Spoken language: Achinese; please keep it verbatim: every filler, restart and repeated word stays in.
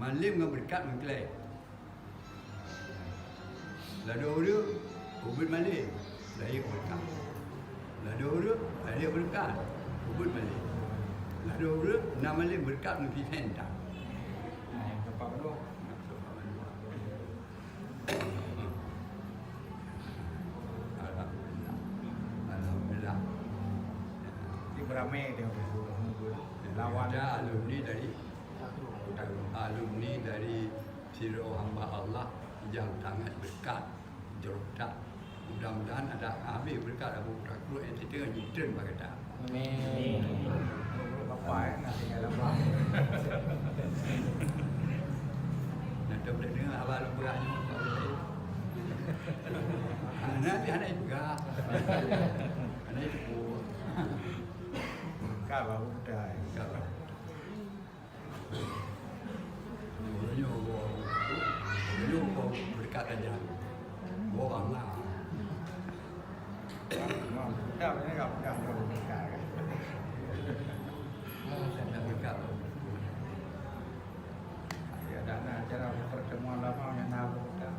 Malem ngon beureukat meuklèe. Ladôm ureueng, ubit malem, lahé beureukat. Ladôm ureueng, lahé beureukat, ubit malem. Ladôm ureueng, na malem beureukat meupihen tan. Nah, yang keempat baru. Alhamdulillah. Alhamdulillah. Jadi beramai dengan lawan. Ada alumni dari alumni dari Sidroe Hamba Allah nyang sangat berkat jroh that. Mudah-mudahan ada habéh berkat Abu Putra Krueng nyang teuteun jitreun bak gata. Amin. Bapak, eh, nak tinggal abang. Nak tahu tak dengar abang lu berat ni. Anak dia anak juga. Anak itu. Kau baru dah. Kau. Nyoe goe, nyoe goe beureukat saja. Goe bangga. Memang mudah ni, kalau mudah, mudah beureukat. Mudah beureukat. Ya, dan acara pertemuan lama yang nak buka.